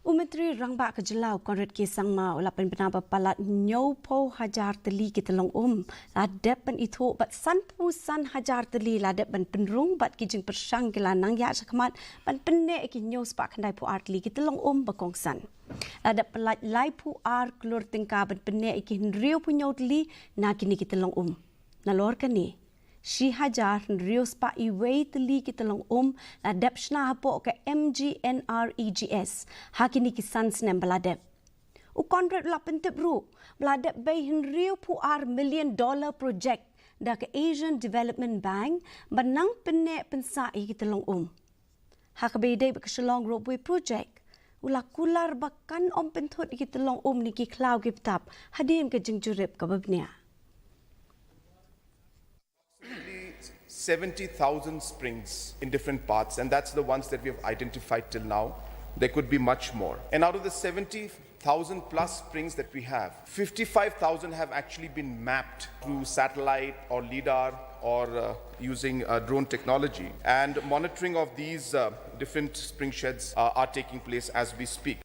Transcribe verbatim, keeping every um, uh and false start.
U Myntri Rangbah ka jylla u Conrad K Sangma u la pynbna ba palat hynñiewphew hajar tylli ki tyllong um la dep ban ithuh bad sanphew san hajar tylli la dep ban pynrung bad ki jingpyrshang ki la nang ïaid shakhmat ban pynneh ïa ki hynñiew spah khyndai phew ar tylli ki tyllong um ba kongsan. La dep palat laiphew ar klur tyngka ban pynneh ïa ki hynriew phew hynñiew tylli na kine ki tyllong um. Nalor kane, shi hajar hynriew spah iwei tylli ki tyllong um la dep shna hapoh ka M G N R E G S ha kine ki san snem ba la dep. U Conrad u la pyntip ruh ba la dep bei hynriew phew ar million dollar project da ka Asian Development Bank ban nang pynneh pynsah ïa ki tyllong um. Ha kaba ïadei bad ka Shillong Ropeway Project, u la kular ba kan ym pynthut ïa ki tyllong um ne ki khlaw ki btap hadien ka jingjurip kaba bniah. Seventy thousand springs in different parts, and that's the ones that we have identified till now. There could be much more. And out of the seventy thousand plus springs that we have, fifty-five thousand have actually been mapped through satellite or LIDAR or uh, using uh, drone technology. And monitoring of these uh, different spring sheds uh, are taking place as we speak.